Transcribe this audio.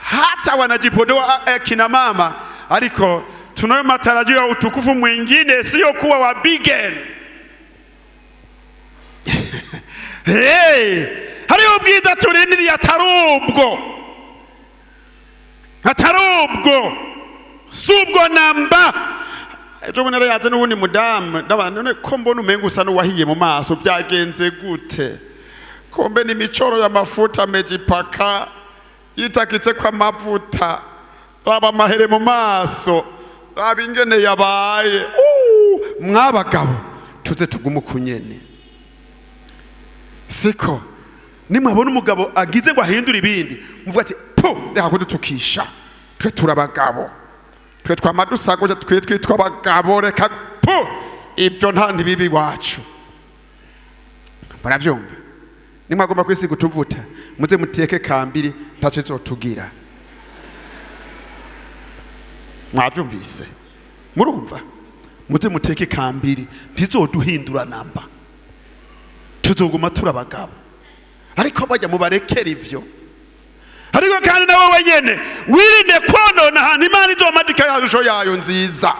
Hata wanajipodoa kina mama, ariko tunayo matarajio ya utukufu mwingine, sio kuwa wa bigen. Hey, hariho ubwiza turindiriye atari ubwo, atari ubwo, si ubwo namba. Ejo bundi rero yaje n'uwundi mudamu, ndabona none ko mbona umenga usa n'uwahiye mu maso, byagenze gute? Kumbe ni imicoro y'amafuta amejipaka yitakitse ko amavuta, raba amahere mu maso, raba ingene yabaye. Mwabagabo tuze tugume ukunyene, siko? Nimwabona umugabo agize ngo ahindure ibindi, muvuga ati: "Pu, reka kudutukisha, twe turabagabo, twe twama dusagoje, twe twitwa abagabo, reka pu, ibyo nta ntibibi iwacu." Muravyumva? Nimwagomba kwisiga utuvuta, muze muteke kambiri, ntaco izotugira. Mwavyumvise? Murumva? Muze muteke kambiri, ntizoduhindura namba, tuzoguma turi abagabo. Ariko bajya mubarekera ivyo. Ariko kandi nawe wenyene wirinde konona ahantu Imana izomadika yayo, ishusho yayo nziza.